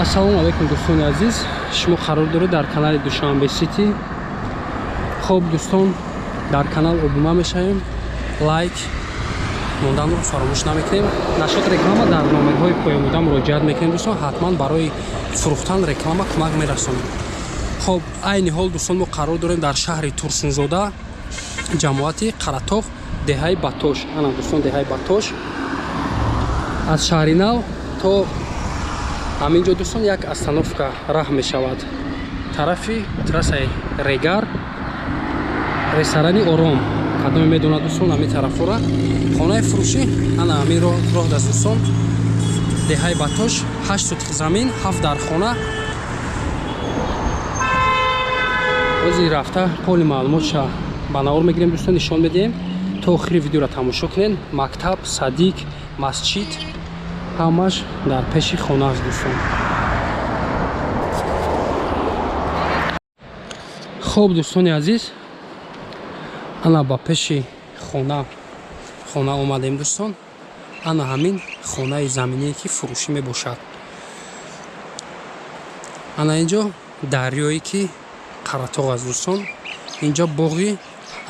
Ассалому алайкум дӯстони азиз, шумо қарор доред дар канали Душанбе Сити. Хоб дӯстон, дар канал обуна мешавем, лайк монданро фаромӯш намекунем. Нашод реклама дар номерҳои поёнбуда муроҷиат мекунем дӯстон, ҳатман барои фурӯхтан реклама кӯмак мерасонем. Хоб айни ҳол дӯстон мо қарор дорем дар шаҳри Турсунзода, ҷамоати Қаратоғ, деҳаи Батош. Ана дӯстон, деҳаи Батош. Аз шаҳри нав то ҳамин ҷо дӯстон як остановка раҳ мешавад. Тарафи трассаи Регар, ресторани Ором. Кадоме медонад дӯстон ҳамин тарафора. Хонаи фурӯшӣ ана ҳамин роҳ даст дӯстон. Деҳаи Батош, 8 сотих замин, 7 дар хона. Ҳозир рафта поли маълумотша ба навор мегирем дӯстон, нишон медиҳем. То охири видеоро тамошо кунед. Мактаб, садик, масҷид ҳамаш дар пеши хона аст дӯстон. Хоб дӯстони азиз, ана ба пеши хона омадем дӯстон. Ана ҳамин хонаи заминие ки фурӯшӣ мебошад. Ана инҷо дарёе ки Қаратоғ аст дӯстон. Инҷо боғи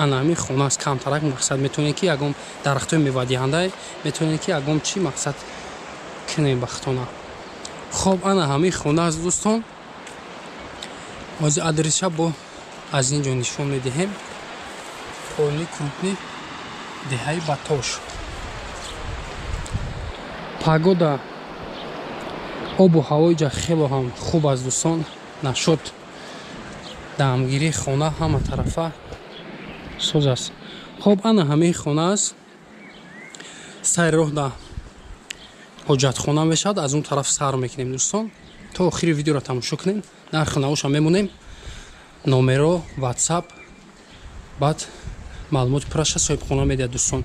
ана ҳамин хона аст. Камтарак мақсад метавонед ки ягон дарахтҳои мевадиҳанда, метавонед ки ягон чӣ мақсад кунем бахтона. Хоб ана ҳамин хона аст дӯстон. Ҳозир адреса бо аз ин ҷо нишон медиҳем. Полни крупни деҳаи Батош. Погода, обу ҳавои ҷа хело ҳам хуб аст дӯстон. Нашод дамгирии хона ҳама тарафа соз аст. Хоб ана ҳамин хона аст. Сари роҳ да ҳоҷатхона мешавад, аз он тараф сар мекунем дӯстон. То охири видеоро тамошо кунем. Нархи навоша мемонем, номеро, WhatsApp, баъд маълумоти пурраша соҳибхона медиҳад дӯстон.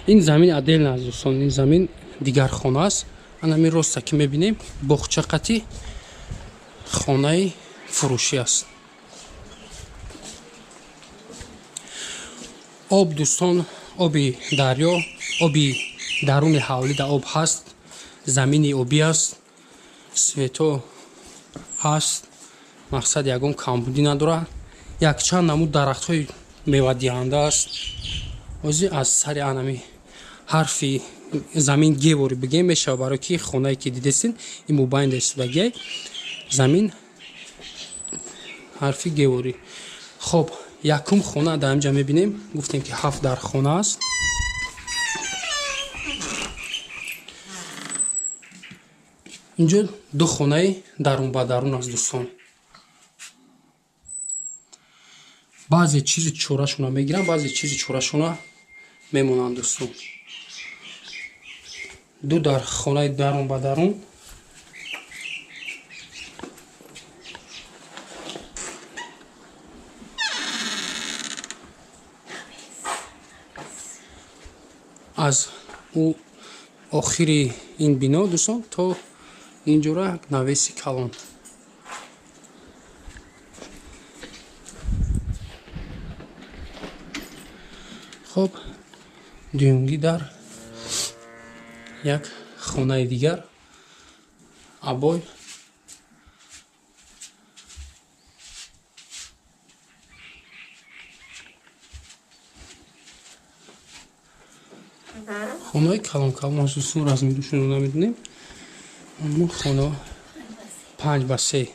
Ин замин отдельно аст дӯстон, ин замин дигар хона аст. Ана ҳамин роста ки мебинем, боғча қати хонаи фурӯшӣ аст. Об дӯстон, оби дарё, оби даруни ҳавлӣ да об ҳаст, замини обӣ аст, свето ҳаст, мақсад ягон камбудӣ надорад. Якчанд намуд дарахтҳои мевадиҳанда аст. Ҳозир аз сари анами ҳарфи замин гевори бигем мешавад, барои ки хонае ки дидесин ин мобайн истодагиай замин ҳарфи геворӣ. Хоб якум хона дар инҷа мебинем, гуфтем ки 7 дар хона аст. Инҷо ду хонаи дарун ба дарун аст дӯстон. Баъзе чизи чорашона мегиранд, баъзе чизи чорашона мемонанд дӯстон. Ду дар хонаи дарун ба дарун. Аз ӯ охири ин бино дӯстон то инҷора навеси калон. Хоб дуюмги дар як хонаи дигар абой. Хонаи калон калон аст дӯстон, размерушонро намедонем. Аммо хона 5 ба 3.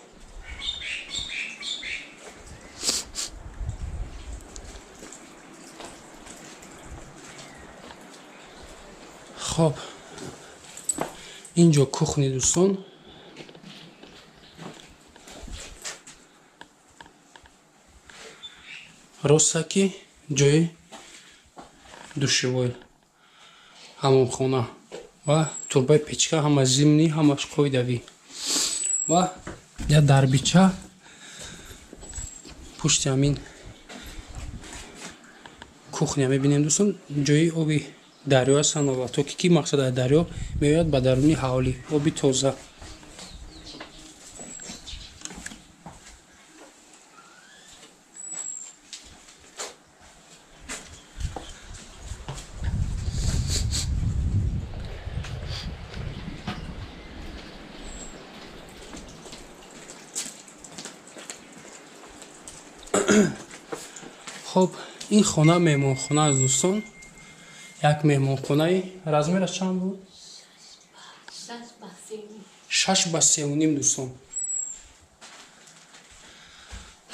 Хоб инҷо кухни дӯстон. Роста ки ҷои душевой ҳамомхона ва турбаи печка, ҳама зимни, ҳамаш қоидавӣ. Ва як дарбича пушти ҳамин кухня мебинем дӯстон. Ҷои оби дарё аст, то ки мақсад аз дарё меояд ба даруни ҳавлӣ, оби тоза. Хоб, ин хона меҳмонхона аст, дӯстон. Як меҳмонхонаи размераш чанд буд? 6 ба 3.5, дӯстон.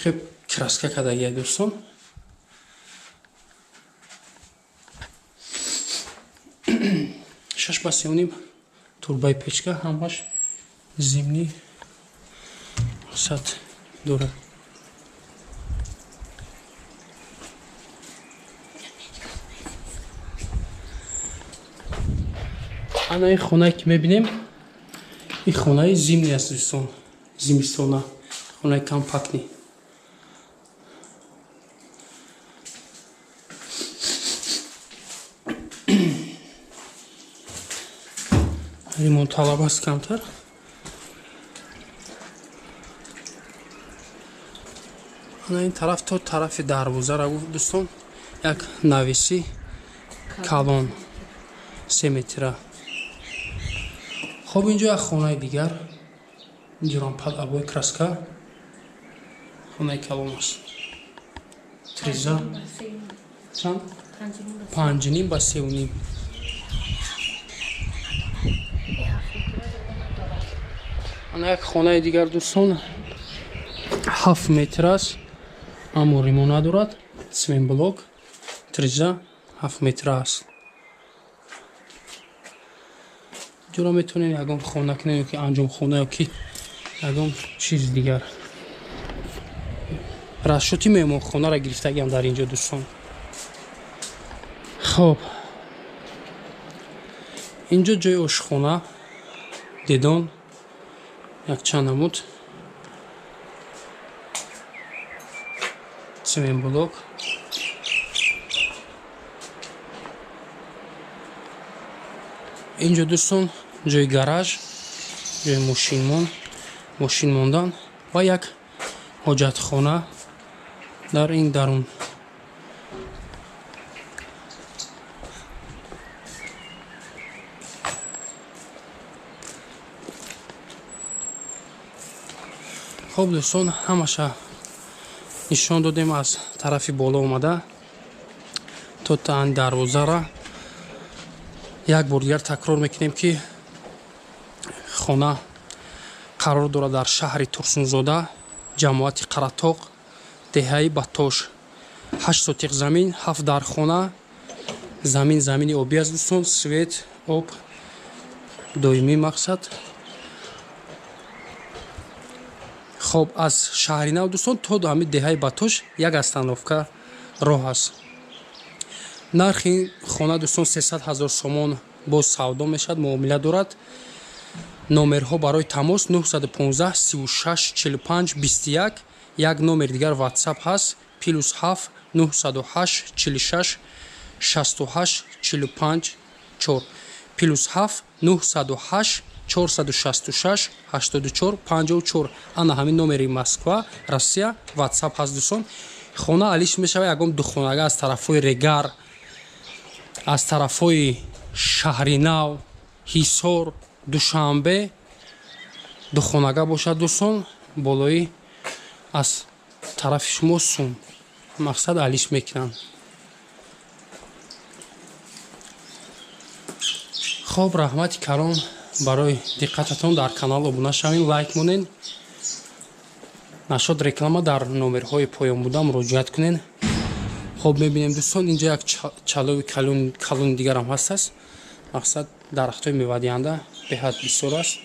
Хеб краска кардагия, дӯстон. 6 ба 3.5, турбаи печка ҳамаш зимни сат дорад. Ана ин хонае ки мебинем, ин хонаи зимни аст, дӯстон, зимистона, хонаи компактный. Ремонтталаб аст камтар. Ана ин тараф то тарафи дарвозара гуфт, дӯстон, як нависи калон 3 метра. Хоб, инҷо як хонаи дигар, инҷорам под обои краска, хонаи калон аст. Триза чанд? 5.5 ба 3.5. Ана як хонаи дигар, дӯстон, 7 метр аст, аммо ремонт надорад, цементблок, триза 7 метр аст. Ҷура метавонем ягон хона кунем ё ки анҷомхона ё ки ягон чиз дигар. Расчёти меҳмонхонаро гирифтагиам дар инҷо, дӯстон. Хоб, инҷо ҷои ошхона, дедон, якчанд намуд цементблок. Инҷо, дӯстон, ҷои гараж, ҷои мошин мондан ва як ҳоҷатхона дар ин дарун. Хоб, дӯстон, ҳамаша нишон додем аз тарафи боло омада то таани дарвозара. Як бор дигар такрор мекунем, ки хона қарор дорад дар шаҳри Турсунзода, ҷамоати Қаратоқ, деҳаи Батош. 8 сотиқ замин, 7 дархона, замин замини обӣ аст, дӯстон, свет, об доимӣ мақсад. Хоб, аз шаҳри нав, дӯстон, то ҳамин деҳаи Батош як остановка роҳ аст. Нархи хона, дӯстон, 300 000 сомон боз савдо мешавад, муомила дорад. Номерҳо барои тамос 915 36 45 21, як номер дигар WhatsApp ҳаст +7 908 46 68 45 4, +7 908 466 84 54. Ана ҳамин номери Москва, Россия, WhatsApp ҳаст, дӯстон. Хона алиш мешавад ягон духонага аз тарафҳои Регар, аз тарафҳои Шаҳринав, Ҳисор, Душанбе духонага бошад, дӯстон, болои аз тарафи шумо сум мақсад алиш мекунанд. Хоб, раҳмати калон барои диққататон. Дар канал обуна шавед, лайк монед. Нашод реклама дар номерҳои поён буда муроҷиат кунед. Хоб, мебинем, дӯстон, инҷо як чалови калони дигарам ҳаст аст. Мақсад дарахтҳои мевадиҳанда беҳад бисёр аст.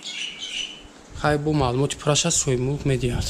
Хай, бо маълумоти пурраш аст, соҳибмулк медиҳад.